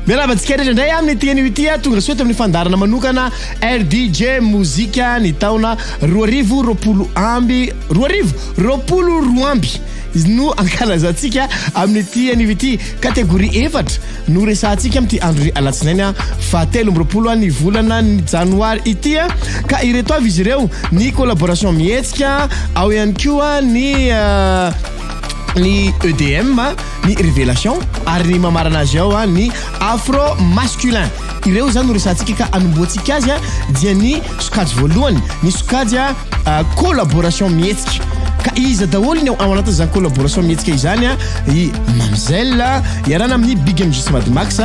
Miarahaba antsika rehetra indray amin'ny TNU ity tonga soa eto amin'ny fandaharana manokana RDJ Mozika ny taona 2020 2022 no ankalazantsika amin'ity anio ity. Kategoria efatra no resahantsika amin'ity andro alatsinainy faha 23 ny volana ny janoary ity ka ireto avy izy ireo ny collaboration mihetsika ao ihany koa ny ny EDM ny révélation ary ny mamarana azy ao ny afro masculin. Ireo izany no resahantsika ka anombohantsika azy dia ny sokajy voalohany, ny sokajy collaboration mihetsika. Ka iza daholo ny ao anatin'izany collaboration mihetsika izany? I Mamzel iarahana amin'ny Big MJ sy Mad Max,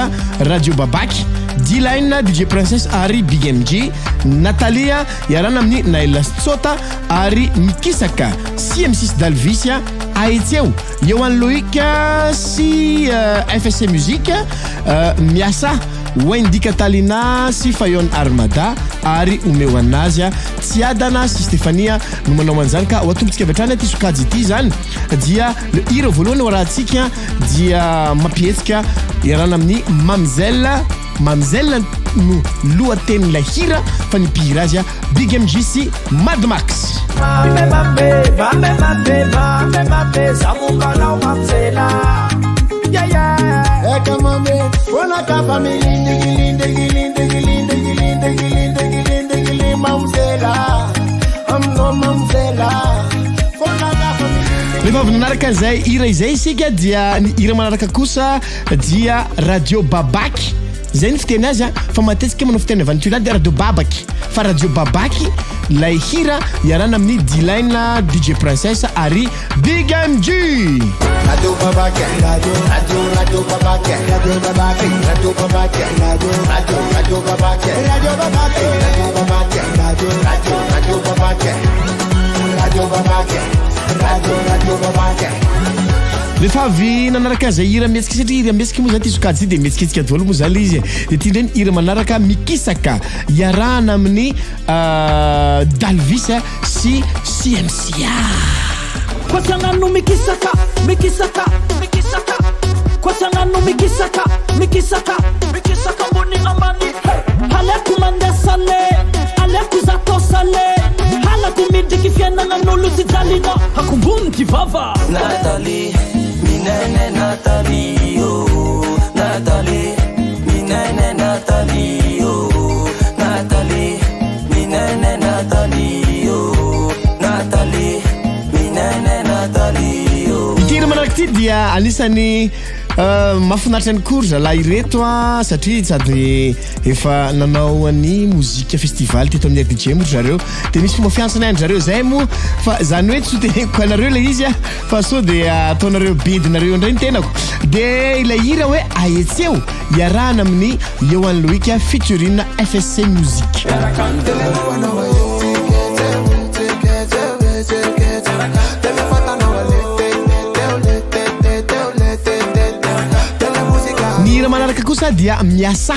Radio Babaky, D-Line, DJ Princess ary Big MJ, Nathalie iarahana amin'ny Naël sy Tsota ary Mikisaka, CMC sy Dalvis, Ahetseo, Yohan Loic sy FSC Music, Miasa, Wendy Catalina sy Fayon Armada ary Omeo Anazy, Tsiadana sy Stephanie no manao an'izany ka ho atombotsika avy hatrany ity sokajy ity izany dia le hira voalohany ho arahantsika dia mampihetsika iarahana amin'ny Mamzel. Mamzel no lohatenin'ilay hira fa ny mpihira azy Big MJ sy Mad Max. Mame mame mame mame mame mame zamukanao mamzela yeah yeah eka mame fona ka family ndigili ndigili ndigili ndigili ndigili ndigili ndigili mamzela amno mamzela fona ka family Rehefa avy nanaraka izay hira izay isika dia ny hira manaraka kosa dia Radio Babaky zay ny fiteny azy a fa matetika manao fiteny avy any Toliara dia Radio Babaky fa Radio Babaky lay hira iarahana amin'ny D-Line, DJ Princess ary Big MG. Radio Babaky, radio, radio, radio Babaky, radio Babaky, radio Babaky, radio, radio, radio Babaky, radio Babaky, radio Babaky, radio, radio, radio Babaky, radio Babaky, radio, radio Babaky. Rehefa avy nanaraka izay hira mihetsika satria hira mihetsika moa zany ty sokajy ty dia mihetsiketsika daholo moa zany le izy e. Dia ty indray ny hira manaraka mikisaka iarahana amin'ny Dalvis sy CMCA. Koa tsy hagnano mikisaka, mikisaka, mikisaka Koa tsy hagnano mikisaka, mikisaka, mikisaka ambony ambany hey! Aleoko mandeha sale, aleoko za tô sale Halako midriky fiainagnan'olo tsy jalina Akombony ty vava. Nathalie, minene Nathalie, oh Nathalie, minene Nathalie, oh Nathalie, minene Nathalie, oh Nathalie, minene Nathalie, oh. Ity hira manaraka ity dia anisan'ny mahafinaritra ny cours zalahy ireto a satria sady efa nanao ny mozika festival teto amin'ny RDJ moa ry zareo dia misy fomba fiantsona an-dry zareo zay moa fa zany hoe tsy ho teneniko anareo ilay izy a fa sao dia ataonareo bedinareo indray ny tenako dia ilay hira hoe ahetseo iarahana amin'ny Yohan Loic featuring FSC Music. Ny hira manaraka kosa dia Miasa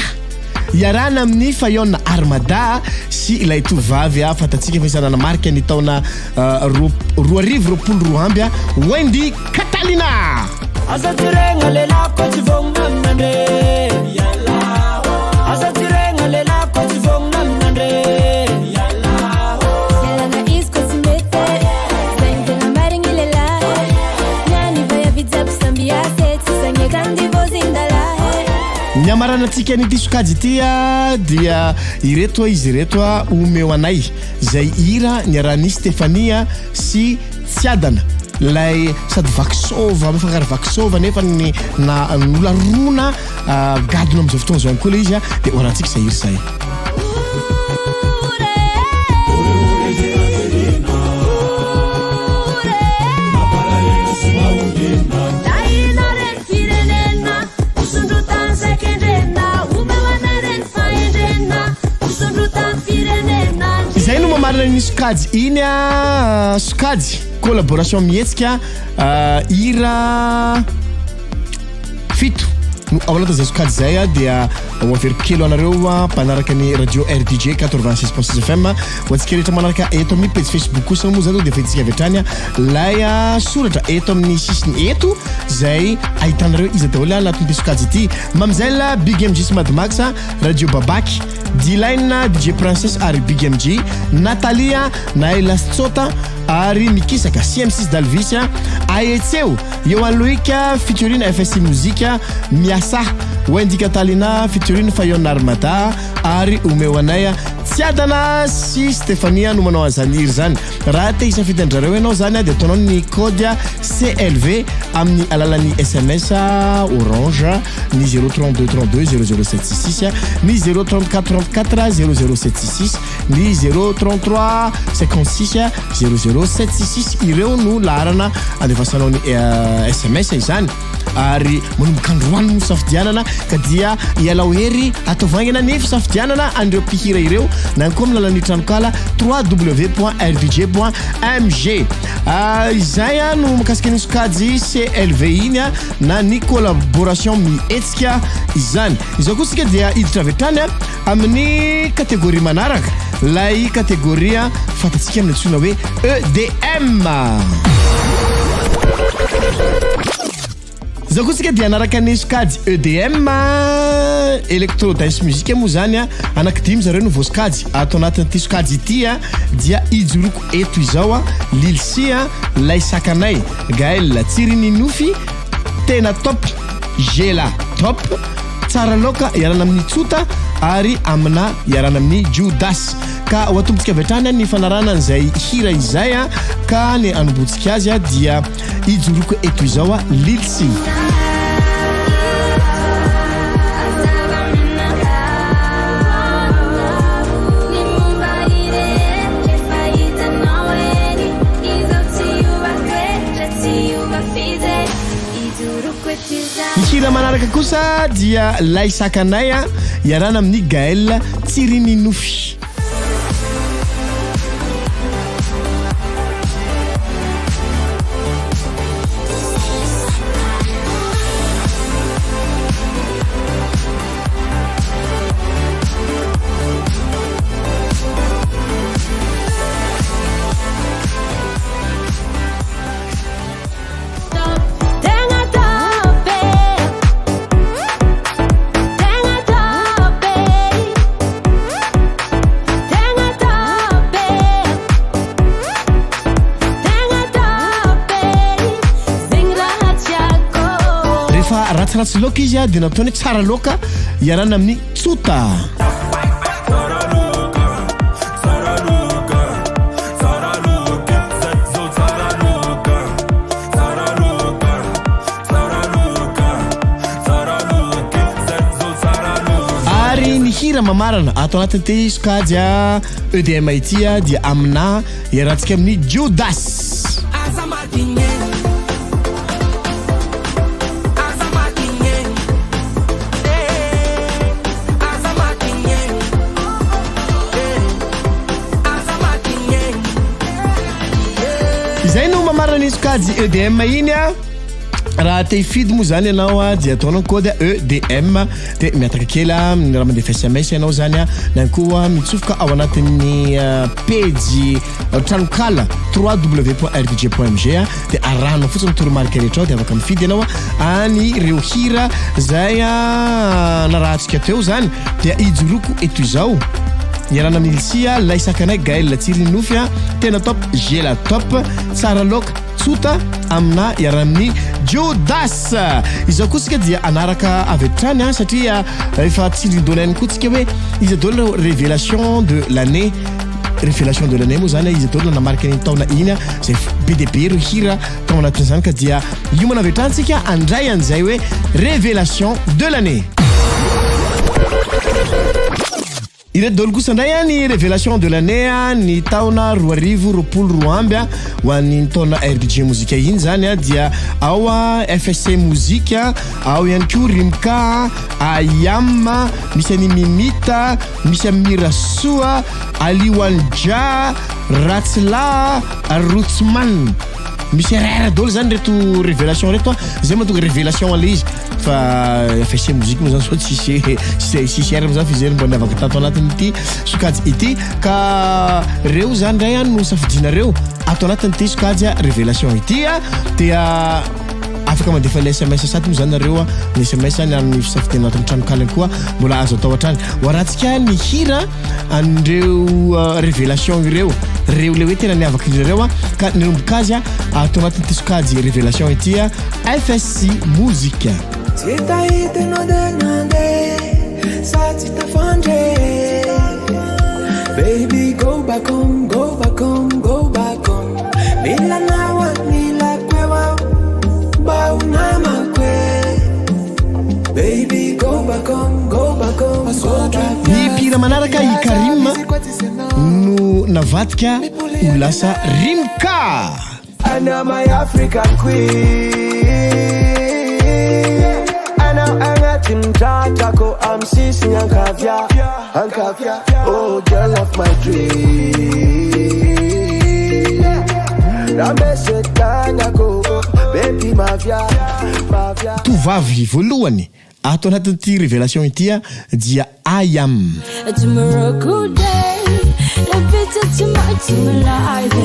iarahana amin'ny Fayon Armada sy ilay tovovavy fantatsika fa isan'ny nanamarika ny taona 2022 Wendy Catalina. Aza jerena lehilahy ko tsy vognona aminandre Aza jerena lehilahy ko tsy vognona aminandre Ialana izy ko tsy mety Zegny tegna marigny lehilahy Niany vaiavy jiaby samby asa e Tsy sagneky andivôzin-dalahy Ny hamaranantsika an'ity sokajy ity dia ireto izy ireto omeo anay izay hira niarahan'i Stephanie sy Tsiadana ilay sady vakisôva mifangaro vakisôva nefa ny na nolaroana gadona amin'izao fotoana izao ihany koa ilay izy dia hoarahantsika izay hira izay. Izay no mamarana iny sokajy iny a, sokajy collaboration mihetsika hira fito. No ao anatin'izay sokajy izay dia ho averiko kely ho anareo mpanaraka ny radio RDJ 86.6 FM. Ho antsika rehetra manaraka eto amin'ny pejy Facebook kosa moa zany dia efa hitantsika avy hatrany ilay soratra eto amin'ny sisiny eto izay ahitanareo iza daholo anatin'ity sokajy ity. Mamzel, Big MJ sy Mad Max, Radio Babaky, D-Line, DJ Princess ary Big MJ, Natalia, Naila sy Tsota ary Mikisaka, CM6 Dalvis, Aetseo, Yohan Loic featuring FSI Mozika, Miasa, Wendy Catalina featuring Fayon Armada ary Omeo Anay, Tsiadana sy Stephanie no manao an'izany hira izany. Raha te hisafidy an-dRareo ianao izany dia ataonao ny code CLV amin'ny alalan'ny sms Orange ny 032 32 00766, ny 034 34 00766, ny 033 56 00766. Ireo no laharana andefasanao ny sms izany. Ary manomboka androany ny fisafidianana ka dia ialao hery ataovy haingana ny fisafidianana an'ireo mpihira ireo na koa amin'ny alalan'ny tranonkala www.rdj.mg. Izay no mikasika ny sokajy CLV iny na ny collaboration mihetsika izany. Izao koa isika dia hiditra avy hatrany amin'ny kategoria manaraka, ilay kategoria fantatsika amin'ny antsoina hoe EDM. Izao koa isika dia hanaraka ny sokajy EDM, Electro Dance Music moa izany, anankidimy zareo no voasokajy ato anatin'ity sokajy ity, dia ijoroako eto izao, Lil C, Lay Sakanay, Gaël, Tsirin'ny Nofy, Tena Top, Gela Top, Tsara laoka iarana amin'ny Tsota ary amina iarana amin'ny Judas. Ka ho atombontsika avy hatrany ny fanarahana an'izay hira izay ka ny anombohantsika azy dia ijoroako eto izao Lilsy. Ny hira manaraka kosa dia Lay sakanay iarahana amin'i Gaël Tsirininofy. Rehefa ratsiratsy laoka izy dia nataony hoe tsara laoka iarahana amin'ny tsota. Ary ny hira mamarana ato anatin'ity sokajy EDM ity dia Amina iarahantsika amin'ny Judas. Izay no mamarana ny sokajy EDM iny a. Raha te hifidy moa zany ianao a dia ataonao ny code EDM dia mihataka kely a raha mandefa SMS ianao zany a na koa mitsofoka ao anatin'ny pejy tranonkala www.rdj.mg a dia arahanao fotsiny ny toromarika rehetra ao dia afaka mifidy ianao any ireo hira zay narahantsika teo zany dia ijoroako eto izao iarahana amin'i Ilsia, Lay Sakanay, Gaël Tsirinofy, Tena Top, Gela Top, Tsara Laoka, Tsota, Amina iarahana amin'i Judas. Izao koa isika dia hanaraka avy hatrany satria efa tsindrin-doana ihany koa tsika hoe iza daholo ireo révélation de l'année. Révélation de l'année moa zany iza daholo nanamarika an'iny taona iny izay be dia be ireo hira tao anatin'izany ka dia hiomana avy hatrany tsika handray an'izay hoe révélation de l'année. Ireto daholo kosa indray ny révélation de l'année ny taona 2022 ho an'iny taona RDJ Mozika iny zany dia ao FSC Mozika, ao ihany koa Rimka, Ayam, misy an'i Mimita, Misy an'i Mirasoa, Aliwanja, Ratsilahy ary Rotsman. Misy RR daholo zany reto révélation reto a, zay mahatonga révélation an'le izy fa FSC Musique moa zany sao tsisy tsisy R moa zany fa izy mba niavaka tato anatin'ity sokajy ity ka reo zany ndray a no safidianareo ato anatin'ity sokajy révélation ity a dia afaka mandefa le sms sady moa zany nareo a ny sms ny amin'ny fisafidiana anatin'ny tranonkala koa mbola azo atao hatrany. Ho arahantsika ny hira an'ireo révélation ireo, reo le hoe tena niavaka indrindra reo a ka nanomboka azy a ato anatin'ity sokajy révélation ity a FSC Musique. Tsy hitahita ianao dia nandeha sa tsy tafandre. Baby, go back home, go back home, go back home. Mila anao anilako eo aho mba ho namako e. Baby, go back home, go back home, go back. Ny mpihira manaraka i Karim no navadika ho lasa Rimka. And I'm my African queen. And I'm agnatin'ny am sisiny ankavia, ankavia. Oh, girl of my dream. Ramesetanako, baby mavia, mavia. Tovavy voalohany ato anatin'ity révélation ity a dia Ayam. Tomorrow day, la pizza to my to my life.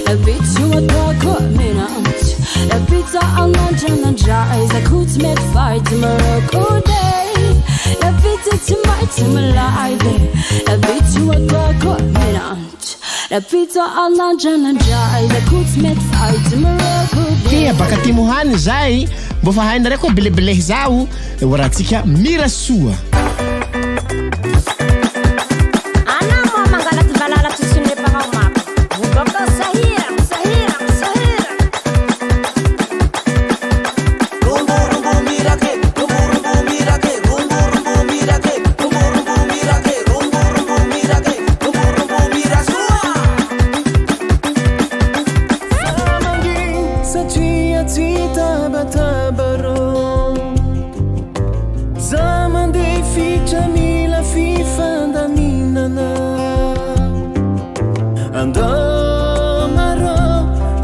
La pizza ataoko minute. La pizza ananjanandray za tsy mety fay. Tomorrow day, la pizza to my to my life. La pizza ataoko minute. La pizza ananjanandray za tsy mety fay. Tomorrow Tia day. Baka timo hany zay mbo fa hainareo koa belebelehy zaho ho rahantsika Mirasoa. Ana moa mangalaky valala tsisy nepanao mako. Baka sahira, sahira, sahira. Rumbu rumbu mirake, rumbu rumbu mirake, rumbu rumbu mirake, rumbu rumbu mirake, rumbu rumbu mirake, rumbu rumbu mirasoa. Satria tsy tabatabaro za mandeha fitra mila fifandaminana andao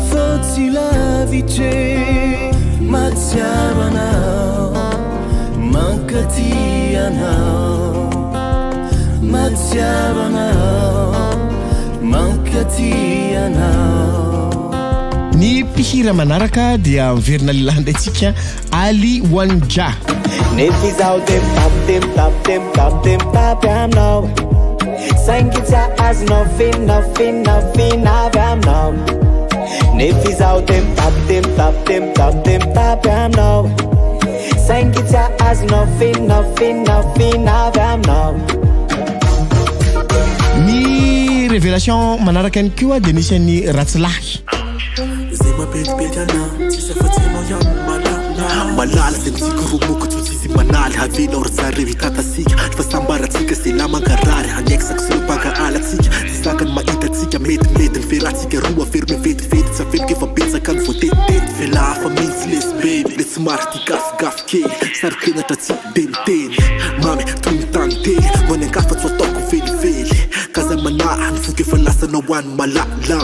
fô tsy lavitry matsiaro anao mankaty anao matsiaro anao mankaty anao. Ny mpihira manaraka dia miverina lehilahy indray tsika, Ali Wanja. Nefa izaho de mitapy de mitapy de mitapy de mitapy aminao saingy tsy azonao fina fina fina avy aminao. Nefa izaho de mitapy de mitapy de mitapy de mitapy aminao saingy tsy azonao fina fina fina avy aminao. Ny révélation manaraka ihany koa dia nisy an'ny Ratsilahy. Zay mampetipety ana tsisy afa-tsy anao ihany malala malala zay mitsikoromoko tsy manaly havelao ry zareo hitatasika fa sambaratsika zay la mankarary haneksako sy mpakaala atsika tsy zakany mahita atsika metimety ny feratsika roa very mivetivety tsy aveloko efa betsaka ny voatetitety vela hafa mihitsy lesy baby le tsy mary ty gafigafy kely sarokenatra tsy de miteny mamy toy ny tany tely no any ankafa tsy ataoko velively kaza manahy ny foko efa lasanao any malala.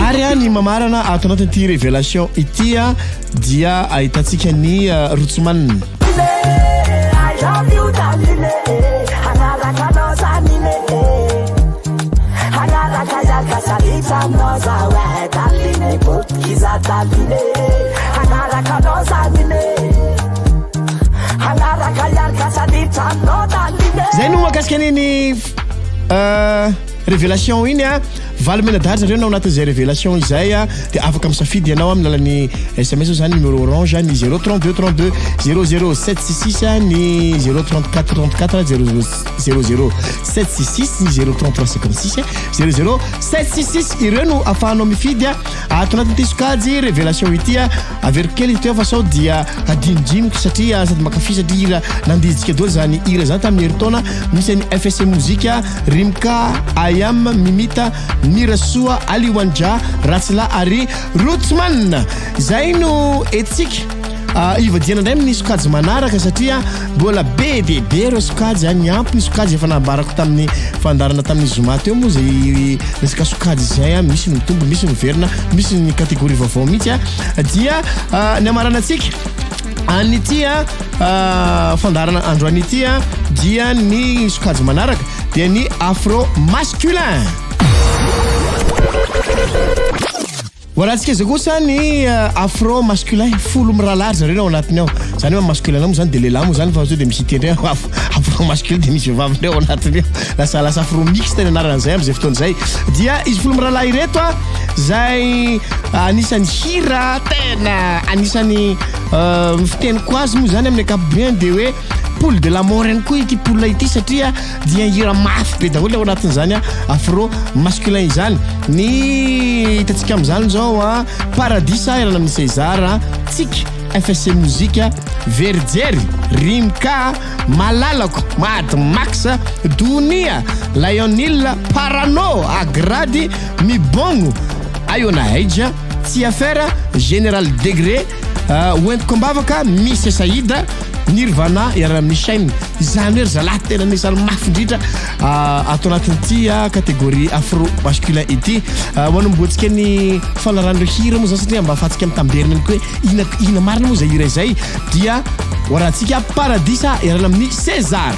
Ary a ny mamarana ato anatin'ity révélation ity a dia ahitantsika ny Rotsomanina. I love you, darling. Hanaraka anao zanine. Hanaraka yaka salitra aminao zaho e, darling. Bokiza darling. Hanaraka anao zanine. Hanaraka yaka salitra aminao darling. Zay no mahakasika an'iny révélation iny a valo menadary zareo nao anatin'izay révélation izay a de afaka misafidy ianao amin'ny alalan'ny sms zany numéro Orange ny 032 32 00 766, ny 034 34 00 00 766, ny 033 56 00 766. Ireo no ahafahanao mifidy a ato anatin'ity sokajy révélation ity a averiko kely teo fa sao dia adinodinoko satria sady makafy satria hira nandijika daholo zany hira zany tamin'ny herintaona. Misy any FSC Musique, Rimka, Ayam, Mimita, Mirasoa, Ali Wanja, Ratsila ary Rotsman. Zay no etsika. Hivadiana indray amin'ny sokajy manaraka satria mbola be dia be ireo sokajy a, niampy ny sokajy efa nambarako tamin'ny fandaharana tamin'ny zoma teo moa izay resaka sokajy izay a, misy ny mitombo, misy ny miverina, misy ny catégorie vaovao mihitsy a. Dia ny hamaranantsika an'ity a fandaharana androany ity a dia ny sokajy manaraka dia ny afro masculin. Hoarahantsika izao kosa ny afro masculin, folo mirahalahy ry zareo no ao anatiny ao. Izany hoe masculin moa izany dia lehilahy moa izany fa sao dia misy hiteny hoe afro masculin dia misy vehivavy indray ao anatiny ao. Lasa lasa afro mixte ny anaran'izay amin'izay fotoana izay. Dia izy folo mirahalahy ireto a, izay anisan'ny hira tena anisan'ny fiteniko azy moa izany amin'ny ankapobeny dia hoe poule de la mort ihany koa ity poule ity satria dia hira mafy be daholo ao anatin'izany afro masculin izany. Ny hitantsika amin'izany izao a, Paradisa iarahana amin'i César, Tsiky, FSC Mozika, Verijery, Rimka, Malalako, Mad Max, Donia, Lion Hill, Parano, Agrady, Mibongo, Ayona Aija, Tsy Affaire, Général Degré, Hoentiko am-bavaka, Miss Saïda, Nirvana iarahana amin'ny Shine. Izany hoe ry zalahy tena anisan'ny mafy indrindra ato anatin'ity catégorie afro masculin ity. Ho anombohantsika ny fanarahan'ireo hira moa izany satria mba ahafahantsika mitamberina ihany koa hoe ina ina marina moa izay hira izay dia ho arahantsika Paradisa iarahana amin'ny César.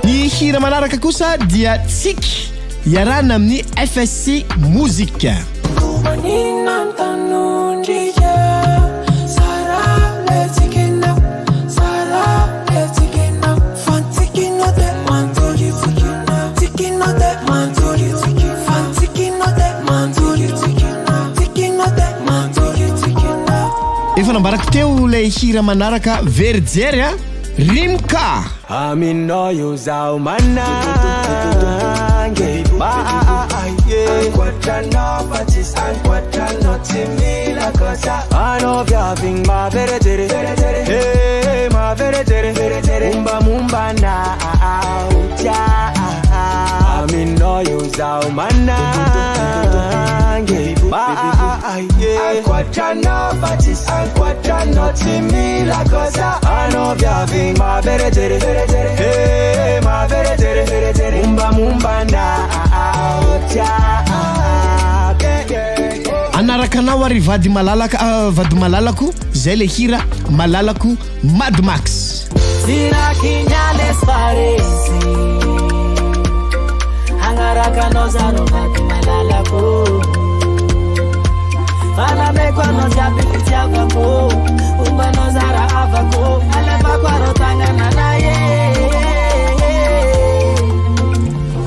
Ny hira manaraka kosa dia Tsiky iarahana amin'ny FSC Mozika. Efa nambarako teo ilay hira manaraka Verijery a, Rimka. Aminao io zaho manangy Ankoatranao fa tsisy ankoatranao tsy mila kosa Anao viavy maverejery Hey maverejery Momba momba anao tia Aminao io zaho manangy Ankoatranao fa tsisy ankoatranao tsy mila kosa Anao viavy maverejery Hey maverejery Momba momba anao tia Anaraka anao ary vady malalaka vady malalako zay le hira malalako Mad Max.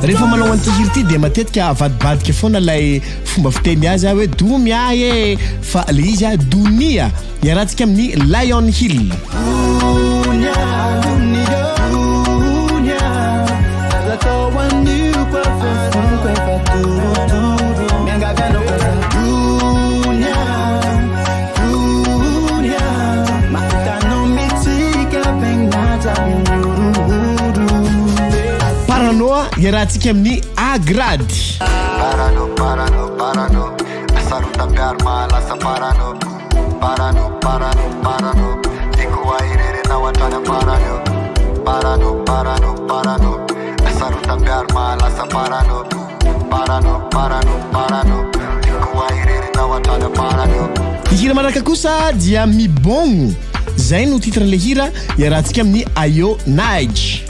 Rehefa manao an'ity hira ity dia matetika avadibadika foana ilay fomba fiteny azy aho hoe domy ahy e fa le izy a donia iarahantsika amin'ny Lion Hill. Paranoa iarahantsika amin'ny Agrady. Parano, parano, parano, asarotam-piaro mahalasa parano, parano, parano, parano, tiako ahy irery ianao hatrany am-parany eo. Parano, parano, parano, asarotam-piaro mahalasa parano, parano, parano, parano, tiako ahy irery ianao hatrany am-parany eo. Ny hira manaraka kosa dia Mibongo, izay no titre-n'ilay hira iarahantsika amin'ny Ayo Nige.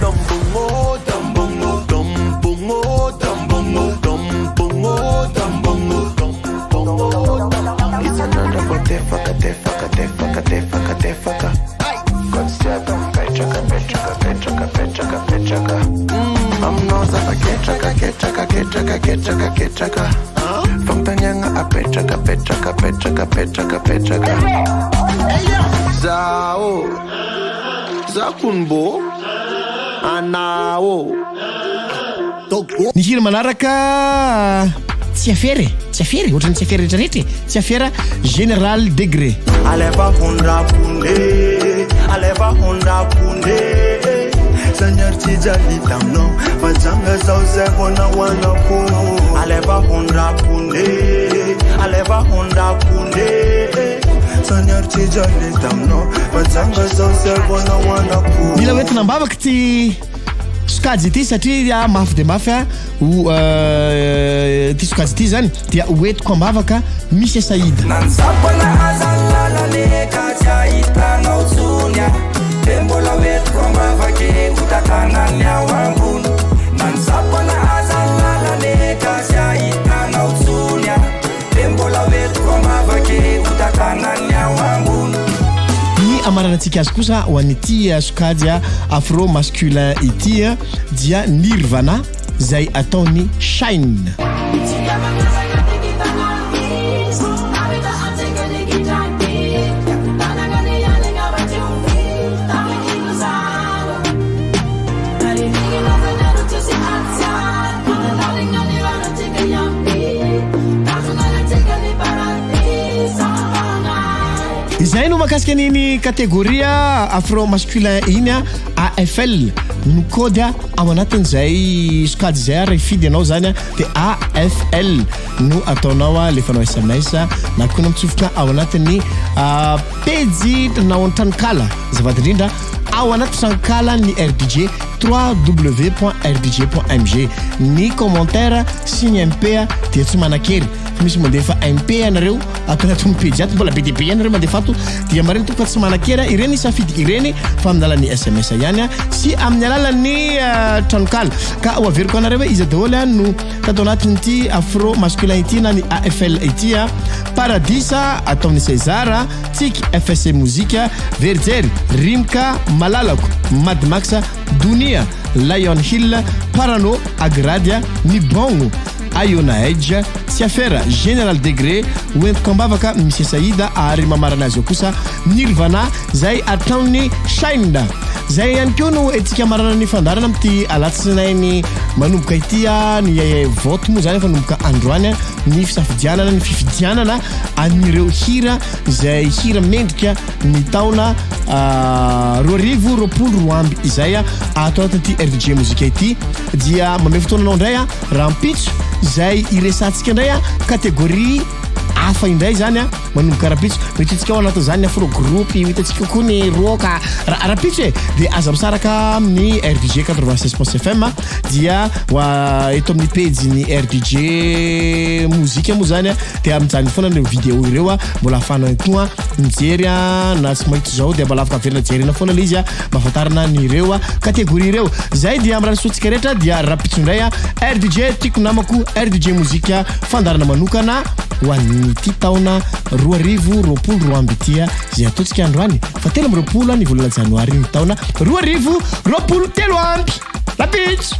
Ny hira manaraka. Tsy afera e, tsy afera e, ohatran'ny tsy afera rehetrarehetra e, tsy afera Général Degré. Alefa honda kunde, alefa honda kunde. Seigneur tsy jaly taminao fa janga zao zay vao nahoanako. Alefa honda kunde, alefa honda kunde. Seigneur tsy jaly taminao fa janga zao zay vao nahoanako. Mila hoentina am-bavaka ity sokajy ity satria mafy dia mafy ho ity sokajy ity zany dia hoentiko am-bavaka misy Saïd. Nanjapana aza ny lalane ka tsy ahitanao tsony ah. De mbola hoentiko am-bavaka ho tantanany ao ambony. Nanjapana aza ny lalane ka tsy ahitanao tsony ah. De mbola hoentiko am-bavaka ho tantanany ao ambony. Ny amaranantsika azy kosa ho an'ity sokajy afro masculin ity dia Nirvana izay ataon'i Shine. Izay no mahakasika an'iny kategoria afro masculin iny a, AFL no code ao anatin'izay sokajy izay ary hifidy ianao zany a dia AFL no ataonao a, alefanao sms na koa mitsofoka ao anatin'ny pejy na ao an-tranonkala azafady indrindra ao anaty tranonkala ny RDJ www.rdj.mg ny commentaire sy ny MP dia tsy manan-kery fa misy mandefa MP ianareo ato anatin'ny pejy ato mbola be dia be ianareo mandefa ato dia marina tokoa fa tsy manan-kery ireny safidy ireny fa amin'ny alalan'ny sms ihany sy amin'ny alalan'ny tranonkala ka ho averiko anareo hoe iza daholo no tato anatin'ity afro masculin ity na ny AFL ity a Paradisa ataon'i César Tsiky FSC Mozika Verijery Rimka Malalako Mad Max Donia Lion Hill Parano Agradia Nibongo Ayona Edge Tsiafera Général Degré hoentiko am-bavaka Monsieur Saïd ary mamarana azy eo kosa Nirvana izay ataon'i Shine. Izay ihany koa no entintsika hamarana ny fandaharana amin'ity alatsinainy manomboka ity ny vote moa izany efa nanomboka androany ny fisafidianana ny fifidianana an'ireo hira izay hira mendrika ny taona 2022 izay ato anatin'ity RDJ Mozika ity dia mamehy fotoana anao indray rahampitso izay iresahantsika indray catégorie hafa indray zany a manomboka rahampitso mety hitantsika ao anatin'izany ny afro groupe hitantsika koa ny rock rahampitso e dia aza misaraka amin'ny RDJ 96 FM dia eto amin'ny pejy ny RDJ mozika moa zany a dia mijanona foana ireo vidéo ireo a mbola ahafahana koa mijery a na tsy mahita izao dia mbola afaka averina jerena foana ilay izy a mba ahafantarana ny ireo a catégorie ireo zay dia mirary soa antsika rehetra dia rahampitso indray a RDJ tiako namako RDJ mozika fandaharana manokana ho an'ity taona 2022 ity a izay ataontsika androany fa 23 ny volana janoary ny taona 2023 rahampitso.